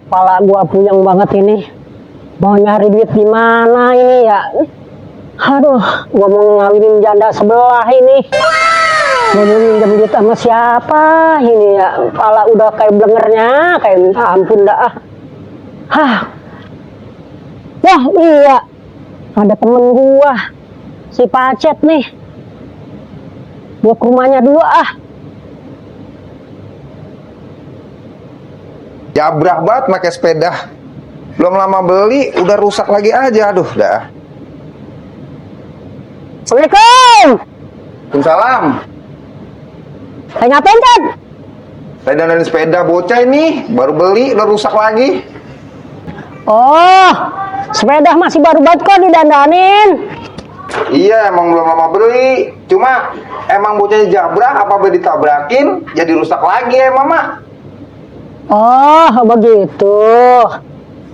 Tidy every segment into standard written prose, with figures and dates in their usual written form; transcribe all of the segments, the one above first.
Kepala gua puyeng banget ini. Mau nyari duit di mana ini ya? Aduh, gua mau ngawinin janda sebelah ini. Mau minjem duit sama siapa ini ya? Kepala udah kayak blengernya, kayak minta ampun dah. Hah. Wah iya, ada temen gua, si Pacet nih. Gua ke rumahnya dulu ah. Jabrak banget pakai sepeda. Belum lama beli, udah rusak lagi aja. Aduh, dah. Assalamualaikum. Waalaikumsalam. Saya ngapain, Ted? Saya dandanin sepeda bocah ini, baru beli, udah rusak lagi. Oh, sepeda masih baru banget kok didandanin. Iya, emang belum lama beli. Cuma emang bocahnya jabrak, apa ditabrakin, jadi rusak lagi ya, Mama. Oh, begitu.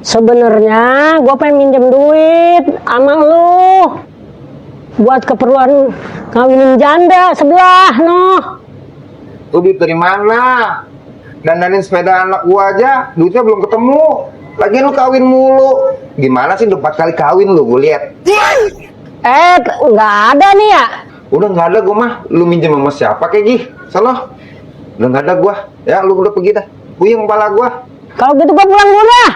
Sebenarnya gue pengen minjem duit sama lu buat keperluan ngawinin janda sebelah, noh. Lu duit dari mana? Dandanin sepeda anak gua aja, duitnya belum ketemu. Lagian lu kawin mulu. Gimana sih 4 kali kawin lu, gue lihat. Nggak ada nih ya? Udah nggak ada gua mah. Lu minjem sama siapa kayak gih? Salah. Udah nggak ada gua. Ya, lu udah pergi dah. Puyeng kepala gua. Kalau gitu gue pulang dulu dah.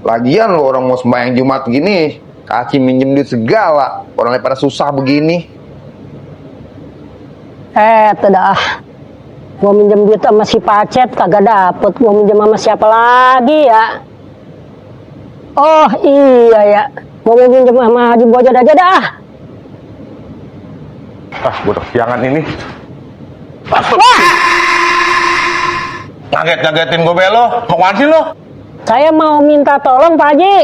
Lagian lu orang mau sembahyang Jumat gini, kasih minjem duit segala. Orangnya pada susah begini. Dah. Gue minjem duit sama si Pacet kagak dapet. Gue minjem sama siapa lagi ya? Oh iya ya. Gue mau minjem sama Haji Bojot aja dah. Gua udah kesiangan ini. Wah! Ngagetin gue belo. Mau kemana sih lo? Saya mau minta tolong Pak Haji.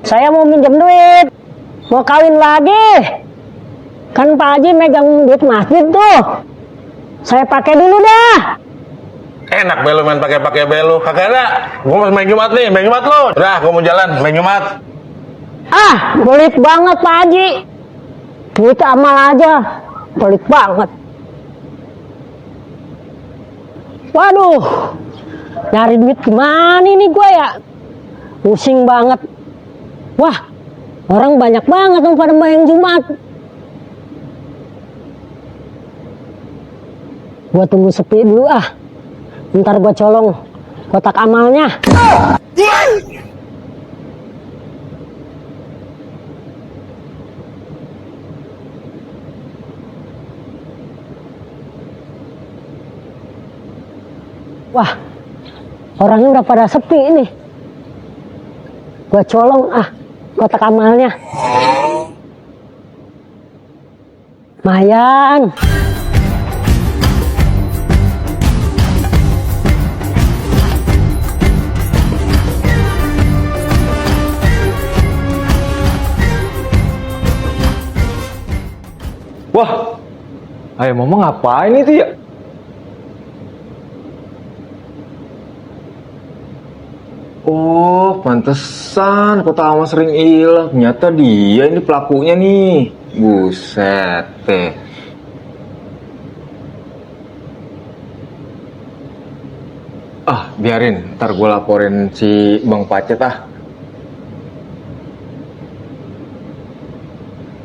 Saya mau minjem duit. Mau kawin lagi. Kan Pak Haji megang duit masjid tuh. Saya pakai dulu dah. Enak belo main pakai belo. Kagak ada. Gua mau main Jumat nih, main Jumat lo. Udah, gua mau jalan main Jumat. Pelit banget Pak Haji. Duit amal aja. Pelit banget. Waduh. Nyari duit gimana nih gue ya? Pusing banget. Wah, orang banyak banget yang pada main Jumat. Gue tunggu sepi dulu ah. Ntar gue colong kotak amalnya. Wah, orangnya udah pada sepi ini. Gue colong kotak amalnya. Lumayan. Wah, ayah mama ngapain itu ya? Oh, pantesan kotak amal sering hilang. Ternyata dia ini pelakunya nih. Buset teh. Biarin, ntar gue laporin si Bang Pacet ah.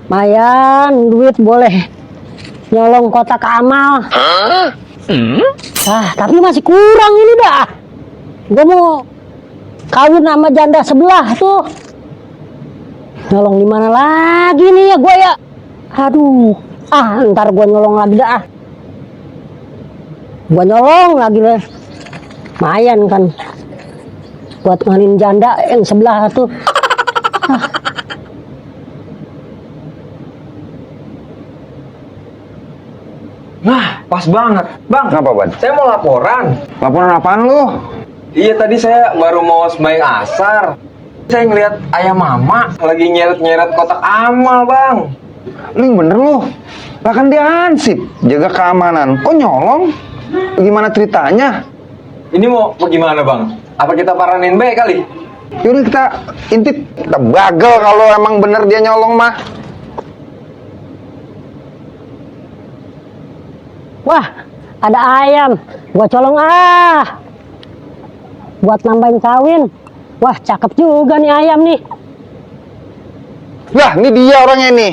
Lumayan, duit boleh nyolong kotak amal. Tapi masih kurang ini dah. Gue mau kawin sama janda sebelah tuh. Nyolong di mana lagi nih ya gue ya? Aduh, ntar gue nyolong lagi dah. Gue nyolong lagi deh. Lumayan kan buat ngawinin janda yang sebelah tuh. Nah, pas banget. Bang, Kenapa, Ban? saya mau laporan. Laporan apaan lu? Iya, tadi saya baru mau sembahyang asar. Saya ngeliat ayah mama lagi nyeret-nyeret kotak amal, Bang. Lu yang bener lu. Lah kan dia ansip, jaga keamanan. Kok nyolong? Gimana ceritanya? Ini mau bagaimana, Bang? Apa kita paranin B kali? Yaudah kita intip, kita bagel kalau emang bener dia nyolong mah. Wah, ada ayam. Gua colong ah. buat nambahin kawin. Wah, cakep juga nih ayam nih. Lah, ini dia orangnya nih.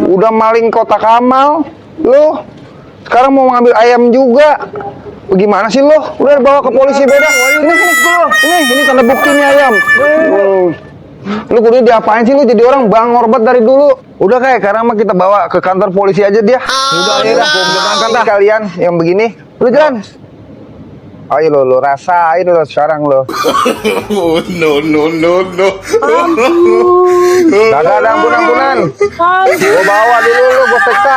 Udah maling kotak amal, lo. Sekarang mau ngambil ayam juga. Bagaimana sih lo? Udah bawa ke polisi beda. Ini tanda bukti nih ayam. Lu kudu diapain sih lu jadi orang bangor banget dari dulu. Udah kayak karena mah kita bawa ke kantor polisi aja dia. Udah ayo dah, gua berangkat dah kalian yang begini. Lu jalan. Ayo lo rasain lo sekarang lo. No. Kagak ada ampun-ampunan. Gua bawa dulu lu, gua seksa.